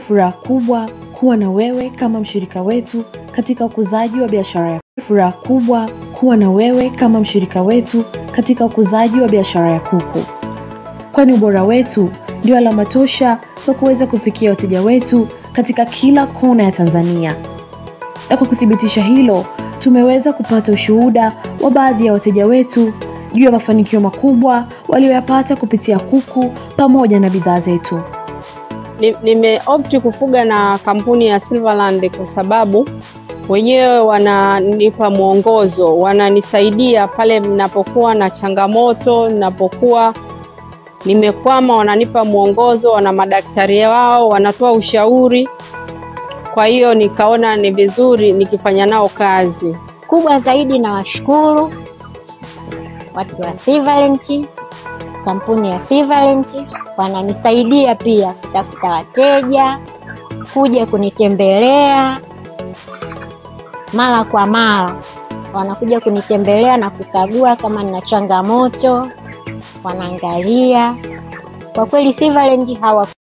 Furaha kubwa kuwa na wewe kama mshirika wetu katika ukuzaji wa biashara ya. Furaha kubwa kuwa na wewe kama mshirika wetu katika ukuzaji wa biashara ya kuku, kwani ubora wetu ndio alama tosha kwa kuweza kufikia wateja wetu katika kila kona ya Tanzania. Na kwa kuthibitisha hilo, tumeweza kupata ushuhuda wa baadhi ya wateja wetu juu ya mafanikio makubwa walioyapata kupitia kuku pamoja na bidhaa zetu. Nimeopti kufuga na kampuni ya Silverland kwa sababu wenyewe wananipa mwongozo, wananisaidia pale ninapokuwa na changamoto, ninapokuwa nimekwama, wananipa mwongozo, wana madaktari wao, wanatoa ushauri. Kwa hiyo nikaona ni vizuri nikifanya nao kazi. Kubwa zaidi na washukuru watu wa Silverland, kampuni ya Silverland wananisaidia pia kutafuta wateja, kuja kunitembelea mara kwa mara. Wanakuja kunitembelea na kukagua kama nina changamoto, wanaangalia. Kwa kweli Silverland hawa